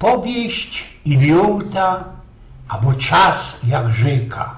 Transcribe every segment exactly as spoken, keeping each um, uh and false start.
Powieść Idiota abo Czas jak rzeka.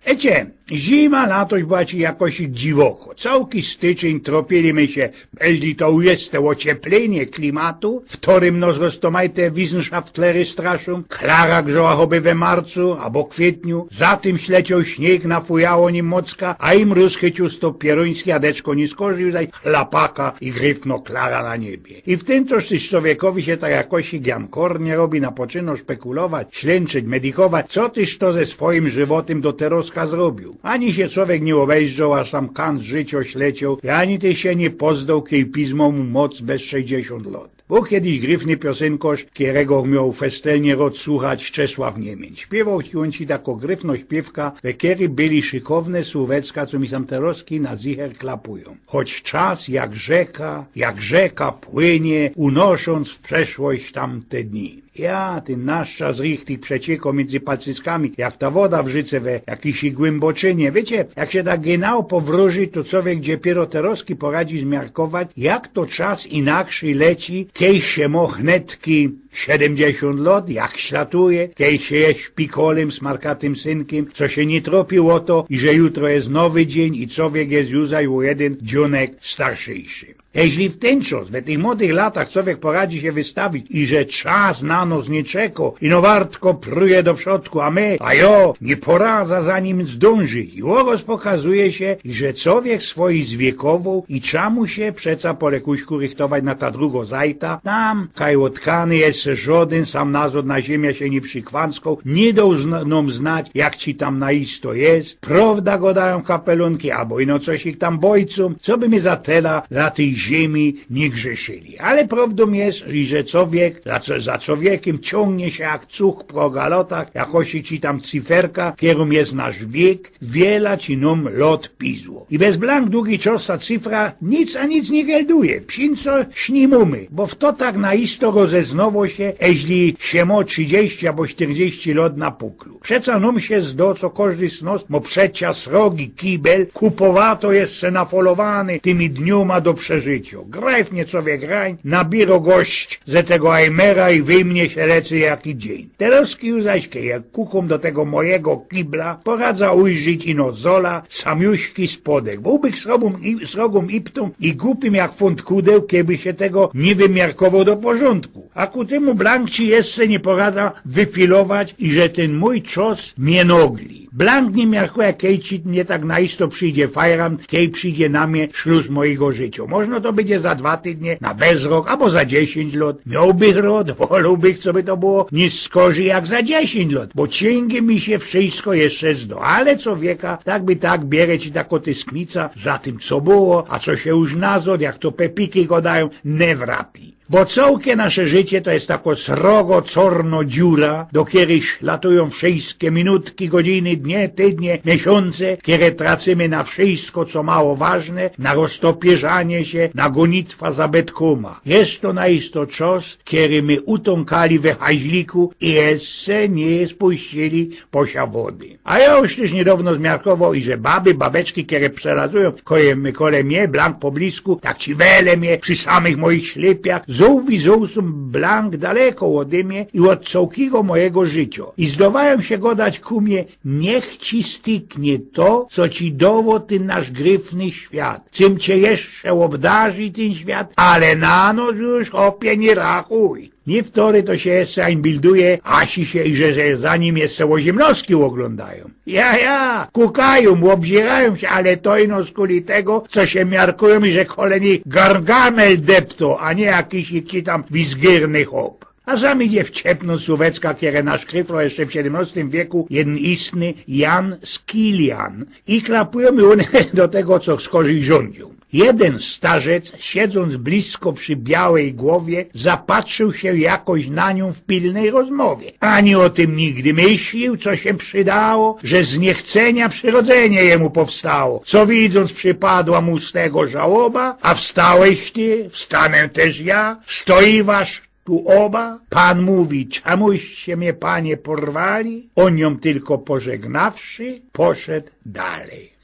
Ecie, zima latoś była ci jakoś dziwoko. Cołki styczyń tropili my sie, jeźli to jest te ocieplynie klimatu, w ktorym nos roztomajte Wissenschaftlery straszōm, klara grzała choby we marcu abo kwietniu, za tym ślecioł śniyg, nafujało nim mocka, a i mrōz chyciōł sto pierōński, a deczko niy skorził zaś chlapaka i gryfno klara na niebie. I w tym czasie człowiekowi sie tak jakoś giankor niy robi, napoczyno szpekulować, ślynczyć, medikować, co tyż to ze swojim żywotym do teroska zrobiōł. Ani sie człowiek niy ôbejrzoł, a sam kant życio ślecioł, i ani tyż sie niy pozdoł, kej pizmo mu moc bez sześćdziesiōnt lot. Bōł kejś gryfny piosynkŏrz, kerego mioł festelnie rod słuchać, Czesław Niymiyń. Śpiywoł ci ôn ci tako gryfno śpiywka, we kerej byli szykowne słōwecka, co mi sam teroski na zicher klapujōm. Choć czas jak rzeka, jak rzeka płynie, unoszōnc w przeszłość tamte dni. Ja, tyn nasz czas richtig przeciekŏ miyndzy palcyckami, jak ta woda w rzyce we jakijś głymboczynie. Wiycie, jak sie tak genau powrōżyć, to człowiek dziepiyro teroski poradzi zmiarkować, jak to czas inakszyj leci, kej sie mŏ hnetki siedymdziesiōnt lot, jak ślatuje, kej sie je szpikolym, smarkatym synkym, co sie niy tropił ô to, iże jutro je nowy dziyń i człowiek je już zaś ô jedyn dziynek starsziyjszy. Jeźli w tyn czas, we tych młodych latach człowiek poradzi sie wystawić, iże czas na nos niy czekŏ, ino wartko pruje do przodku, a my, a jŏ, niy poradza za nim zdōnżyć. I ôrŏz pokazuje sie, iże człowiek swojij zwiekowōł i trza mu sie przeca po lekuśku rychtować na ta drugŏ zajta. Tam, kaj ôtkany jeszcze żŏdyn sam nazŏd na ziymia sie niy przikwanskoł, niy doł zn-, nōm znać, jak ci tam na isto je. Prowda gŏdajōm kapelōnki, abo ino coś ich tam bojcōm, coby my za tela na tyj ziymi niy grzeszyli. Ale prowdōm je, iże człowiek, za, co, za człowiekym ciōngnie sie jak cuch po galotach, jakoś ci tam cyferka, kerōm je nasz wiek, wiela ci nōm lot pizło. I bez blank dugi czas ta cyfra nic a nic niy gelduje. Psińco sznimōmy, bo w to tak na isto rozeznowo sie, jeźli sie mŏ trzidziści abo sztyrdziści lot na puklu. Przeca nōm sie zdo, co kożdy z nos mŏ przeca srogi kibel, kupowato jeszcze nafolowany tymi dniōma do przeżyciŏ. Grajfnie człowiek grań, nabiyro gość ze tego ajmera i wyjmnie sie lecy jaki dziyń. Teroski już zaś, kej kukōm do tego mojigo kibla, poradza ujrzeć ino zola, samiuśki spodek. Bōłbych srogōm i, srogōm iptōm i gupim jak fōnt kudeł, kejbych sie tego niy wymiarkowoł do porzōndku. A ku tymu blank ci jeszcze niy poradza wyfilować, iże tyn mōj czas mie nogli. Blank niy miarkuje, kej ci mie tak na isto przijdzie fajran, kej przijdzie na mie szlus mojigo życiŏ. Możno to bydzie za dwa tydnie, na bezrok, abo za dziesiyńć lot. Miołbych rod, wolōłbych, coby to było niy skorzyj jak za dziesiyńć lot, bo ciyngi mi sie wszysko jeszcze zdo. Ale człowieka, tak by tak, bierze ci tako tysknica za tym, co było, a co sie już nazŏd, jak to pepiki gŏdajōm, niy wrapi. Bo cołke nasze życie to je tako srogo corno dziura, do kerej latujōm wszyjske minutki, godziny, dnie, tydnie, miesiōnce, kere tracymy na wszyjsko, co mało ważne, na roztopyrzanie sie, na gonitwa za betkōma. Je to na isto czas, kery my utōnkali we haźliku i jeszcze niy spuścili posia wody. A jŏ już tyż niydŏwno zmiarkowoł, iże baby, babeczki, kere przelazujōm kole, kole mie, blank po blisku, tak ci wele mie, przi samych mojich ślypiach, zōłwi zōłsōm blank daleko ôdy mie i ôd cołkigo mojigo życiŏ. I zdŏwajōm sie gŏdać ku mie: „Niych ci styknie to, co ci dŏwŏ tyn nasz gryfny świat. Czym cie jeszcze ôbdarzi tyn świat, ale na nos już, chopie, niy rachuj”. Niyktory to sie jeszcze ańbilduje, a si sie, iże, że za nim jeszcze ôziymnŏski ôglōndajōm. Ja, ja, kukajōm, ôbzyrajōm sie, ale to ino skuli tego, co sie miarkujōm, iże kole nich Gargamel deptŏ, a niy jakiś, jakiś tam wizgyrny chop. A sam idzie wciepnōnc słōwecka, kere naszkryfloł jeszcze w siedymnŏstym wieku jedyn istny Jan Skilian. I klapujōm ône do tego, co skorzyj rzōndziōm. Jedyn starzec, siedząc blisko przi białej głowie, zapatrzył sie jakoś na niōm w pilnej rozmowie. Ani ô tym nigdy myślił, co sie przydało, że z niechcenia przyrodzenie jemu powstało. Co widząc, przypadła mu z tego żałoba, a wstałeś ty, wstanę też ja, stoiważ tu oba. Pan mówi: „Czemuście mie, panie, porwali?” Ôn jōm tylko pożegnawszy, poszedł dalej.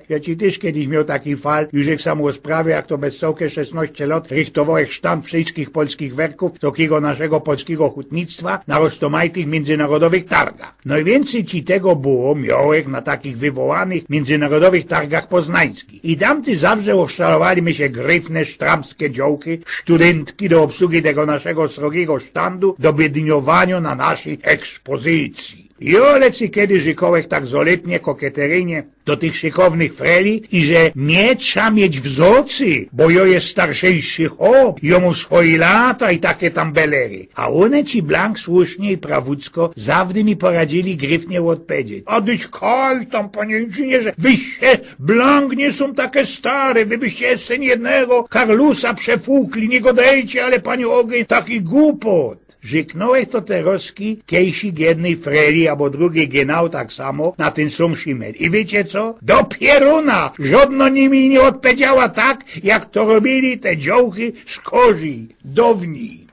Jŏ ci tyż kejś mioł taki fal, już żech sam ôsprawiŏł, jak to bez cołke szesnŏście lŏt rychtowołech sztand wszyjskich polskich werkōw, cołkigo naszego polskigo hutnictwa na roztōmajtych miyndzynarodowych targach. Nojwiyncyj ci tego było, miołech na takich wywołanych miyndzynarodowych targach poznańskich. I tam tyż zawsze ôszalowali my sie gryfne, sztrabskie dziołchy, sztudyntki do ôbsługi tego naszego srogigo sztandu, do biedniowaniŏ na naszyj ekspōzycyji. I jŏ lecy kejś rzykołech tak zolypnie kokieteryjnie do tych szykownych freli, iże mie trza mieć w zŏcy, bo jŏ je starszyjszy chop, jŏ mōm swoje lata i take tam belery. A ône ci blank słusznie i prawucko zawdy mi poradziyli gryfnie ôdpowiedzieć: „A dyć kaj tam, panie inżynierze, wyście blank niy sōm take stare, wy byście jeszcze jednego Karlusa przefukli, niy gŏdejcie, ale panie ôgyn, takich gupot”. Rzyknōłech to terŏzki kejś jednyj freli abo drugij genau tak samo na tyn sōm szymer. I wiycie co? Do pierōna! Żŏdnŏ mi niy ôdpowiedziała tak, jak to robiyli te dziołchy z Korzij downij.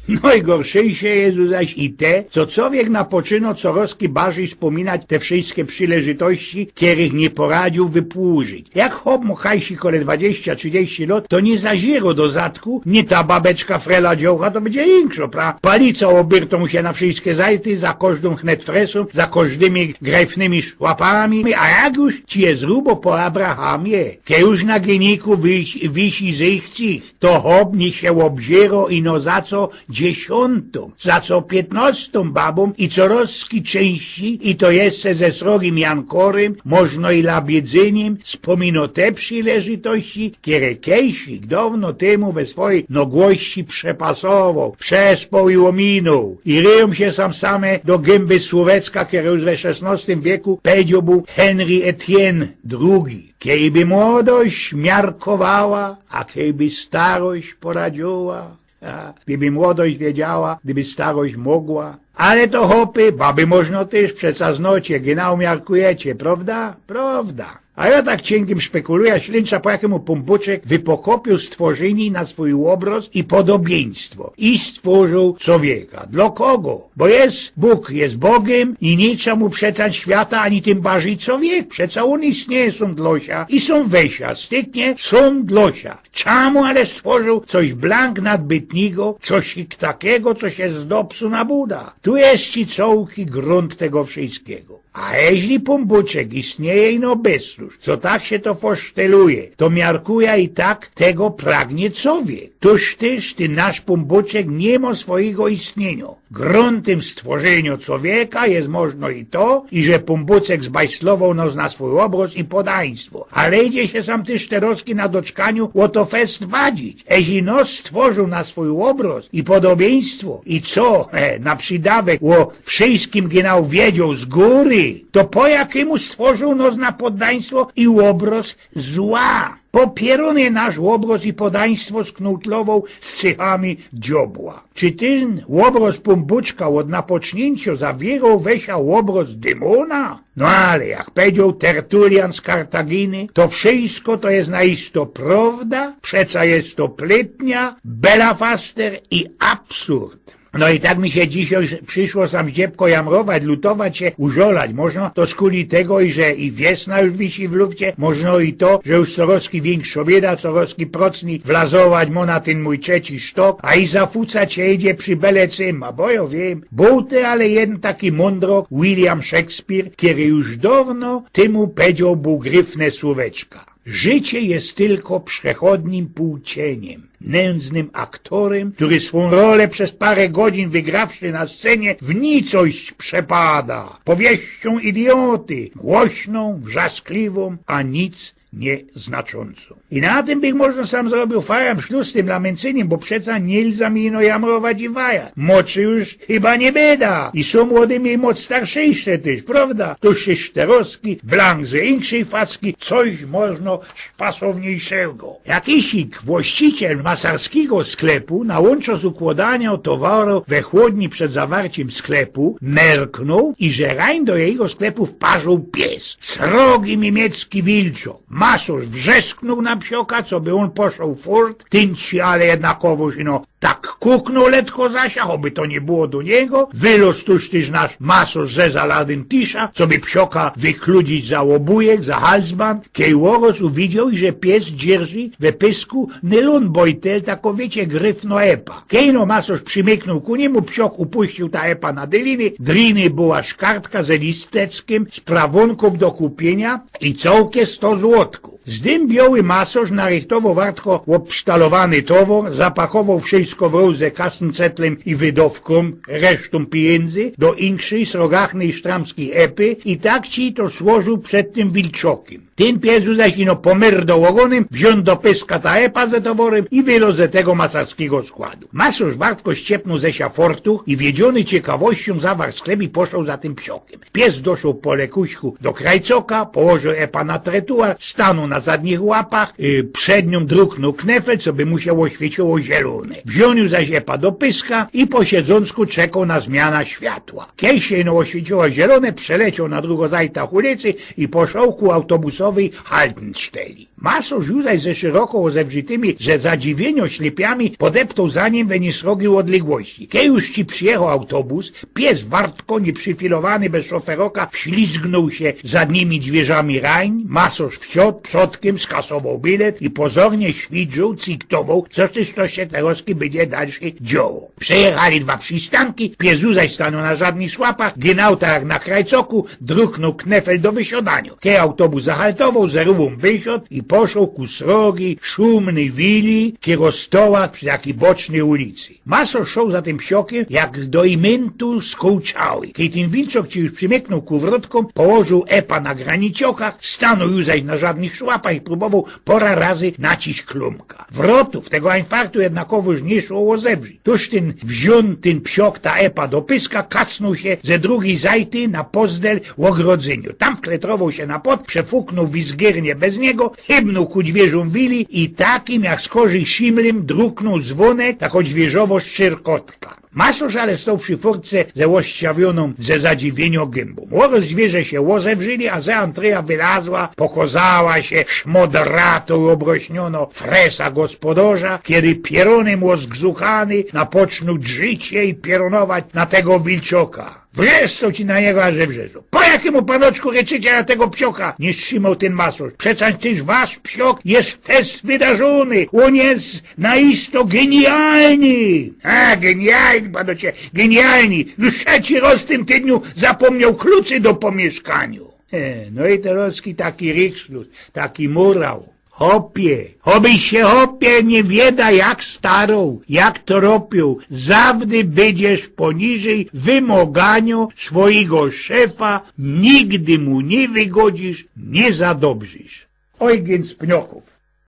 Nojgorszejsze je zaś i te, co cowiek napoczynŏ corŏzki bardzij spōminać te wszyjske przileżytości, kerych niy poradziył wypłużyć. Jak chop mŏ kajsi kole dwadziścia, trzidziści lŏt, to niy zaziyrŏ do zadku, niy ta babeczka frela dziołcha, to bydzie inkszŏ, pra? Palica ôbyrtōm sie na wszyjske zajty, za kożdym hnetfresōm, za kożdymi grefnymi szłapami, a jak już ci je zrubŏ po Abrahamie, kej już na gyniku wisi, wisi zyjchcich, to chop niy sie ôbziyrŏ ino za co dziesiōntōm, za co piytnŏstōm babōm i corŏzki czynści, i to jeszcze ze srogim jankorym, możno i labidzynim, spōminŏ te przileżytości, kere kejsik downŏ tymu we swojij nogłości przepasowoł, przespoł i ôminōł. I ryjōm sie sam same do gymby słōweczka, kere już we szesnŏstym wieku powiedzioł bōł Henri Etienne drugi. Kejby młodość miarkowała, a kejby starość poradziyła. A, gdyby młodość wiedziała, gdyby starość mogła. Ale to chopy, baby możno tyż, przeca znŏcie, genau miarkujecie, prŏwda? Prŏwda. A jŏ tak cinkym szpekulujã, ślynczã, po jakymu Pōnbōczek wypokopiōł stworzyni na swōj ôbrŏz i podobiyństwo. I stworziōł cowieka. Dlŏ kogo? Bo je Bōg, je Bogym i niy trza mu przecańć świata, ani tym bardzij cowiek. Przeca ôn istnieje sōm dlŏ sia i sōm we sia, styknie sōm dlŏ sia. Czamu ale stworziōł coś blank nadbytnigo, coś takigo, co sie z dopsu nabudŏ? Tu je ci cołki grunt tego wszyjskigo. A jeźli Pōnbōczek istnieje ino bez już, co tak sie to foszteluje, to miarkujã i tak tego pragnie cowiek. Tōż tyż tyn nasz Pōnbōczek niy mŏ swojigo istniynio. Gruntym stworzyniŏ cowieka je możno i to, iże Pōnbōczek zbajslowoł nŏs na swōj ôbrŏz i podaństwo. Ale idzie sie sam tyż terŏzki na doczkaniu ô to fest wadzić. Jeźli nŏs stworziōł na swōj ôbrŏz i podobiyństwo i co, e, na przidawek ô wszyjskim genau wiedzioł z gōry, to po jakimu stworziōł nŏs na poddaństwo i ôbrŏz zła? Po pierōnie nasz ôbrŏz i podaństwo sknutlowoł z cychami diobła. Czy tyn ôbrŏz Pōnbōczka ôd napoczniyncio zawiyrŏł we sia ôbrŏz dymōna? No ale, jak powiedzioł Tertulian z Kartaginy, to wszyjsko to je na isto prŏwda, przeca je to plytnia, belafaster i absurd. No i tak mi sie dzisiej przyszło sam zdziebko jamrować, lutować sie, użolać. Możno to skuli tego, iże i wiesna już wisi w lufcie, możno i to, że już corŏzki wiynkszŏ bieda, corŏzki procni wlazować mŏ na tyn mōj trzeci sztok, a i zafucać sie idzie przi bele cym, a bo jŏ wiym, bōł ty ale jedyn taki mōndrŏk, William Shakespeare, kery już downŏ tymu powiedzioł bōł gryfne słōweczka. Życie je tylko przechodnim pōłcienim, nędznym aktorym, kery swōm rolã bez pŏrã godzin wygrawszy na scenie w nicość przepada. Powieścią idioty, głośną, wrzaskliwą, a nic nieznaczącą. I na tym bych możno sam zrobiōł fajam szlus z tym lamyncynim, bo przeca niy lza mi ino jamrować i wajać. Młodszy już chyba niy byda. I sōm młodymi mŏt starszejsze tyż, prŏwda? To sie szterŏwski, blank ze inkszyj facki, coś możno spasowniejszego. Jakisik właściciel masarskigo sklepu na łōnczo z ukłodaniŏ towaru we chłodni przed zawarcym sklepu merknōł, iże rajn do jego sklepu wparzoł pies. Srogi miymiecki wilczŏk. Masŏrz wrzesknōł na psioka, coby ôn poszoł fort, tyn sie ale jednakowōż ino tak kuknōł letko za sia, choby to niy było do niego. Wyloz tuż tyż nasz masŏrz ze za ladyntisza, coby psioka wykludzić za ôbujek, za halsband, kej ôroz uwidzioł, że pies dzierży we pysku nylōnbojtel, tako wiycie, gryfno epa. Kej no masŏrz przimyknōł ku niymu, psiok upuściōł ta epa na dyliny, dryny była szkartka ze listeczkiym z prawōnkōm do kupiynia i cołke sto złotku. Zdymbiŏły masŏrz narychtowoł wartko ôbsztalowany towŏr, zapachowoł wszysko w rōz ze kasyncetlym i wydowkōm, resztōm pijyndzy do inkszyj srogachnyj sztramskij epy i tak ci to słożōł przed tym wilczokym. Tyn pies zaś ino pomyrdoł ôgōnym, wziōn do pyska ta epa ze toworym i wyloz ze tego masarskigo składu. Masŏrz wartko ściepnōł ze sia fortuch i wiedziōny ciekawościōm zawarł sklep i poszoł za tym psiokym. Pies doszoł po lekuśku do krajcoka, położoł epa na tretuar, stanōł na zadnich łapach, yy, przed niōm druknōł knefel, coby mu sie ôświeciyło zielōne. Wziōn zaś epa do pyska i po siedzōnsku czekoł na zmiana światła. Kej sie ino ôświeciyło zielōne, przelecioł na drugo zajtach ulicy i poszoł ku autobusowyj haltsteli. Masŏrz zaś ze szyroko ôzewrzitymi ze zadziwiynio ślypiami podeptoł za nim we niysrogiej ôdległości. Kej już ci przijechoł autobus, pies wartko, niyprzyfilowany bez szoferoka, wślizgnōł sie zadnimi dwiyrziami rajn, masŏrz wsiŏd, przodkym skasowoł bilet i pozornie świdrzoł, cyktowoł, co tyż to sie terŏzki bydzie dalsze dzioło. Przejechali dwa przistanki, pies zaś stanōł na zadnich łapach, gynał tak jak na krajcoku, druknōł knefel do wysiodaniŏ. Kej autobus zahaltowoł, ze rōwōm wysiŏd i poszoł ku srogij, szumnyj wili, kero stoła przi takij bocznyj ulicy. Masŏrz szoł za tym psiokym, jak do imyntu skōłczały. Kej tyn wilczok ci już przimyknōł ku wrōtkōm, położoł epa na graniciochach, stanōł już zaś na zadnich łapach i prōbowoł pora razy naciś klumka. Wrotōw tego infarktu jednakowoż niy szło ôzewrzić. Tuż tyn wziōn tyn psiok ta epa do pyska, kacnōł sie ze drugij zajty na pozdel ôgrodzynio. Tam wkletrowoł sie na płot, przefuknōł wizgiernie bez niego, chybnōł ku dwiyrziōm wili i takim jak skorzij szimlym druknōł zwōnek, tako dwiyrzowo szczyrkotka. Masŏrz ale stoł przi furtce ze ôsciawiyōnōm ze zadziwiynio gynbōm. Ôroz dwiyrze sie ôzewrzyli, a ze antryja wylazła, pokŏzała sie szmodratōm ôbrośniōnŏ fresa gospodŏrza, kery pierōnym ôzgzuchany napoczōnōł drzić sie i pierōnować na tego wilczoka. Wrzeszczōł ci na niego, aż wrzeszczōł. Po jakymu, panoczku, ryczycie na tego psioka? Niy strzimoł tyn masŏrz. Przecaż tyż wasz psiok je fest wydarzōny. Ôn je na isto genialny. A, genialny, panocie, genialny. Już trzeci rŏz w tym tydniu zapōmnioł klucy do pōmiyszkaniŏ. He, no i terŏzki taki riksztus, taki murał. Chopie, chobyś sie, chopie, niy wiedŏ jak staroł, jak tropioł, zawdy bydziesz poniżyj wymŏganiŏ swojigo szefa, nigdy mu niy wygodzisz, niy zadobrzisz. Ojgyn z Pniokōw.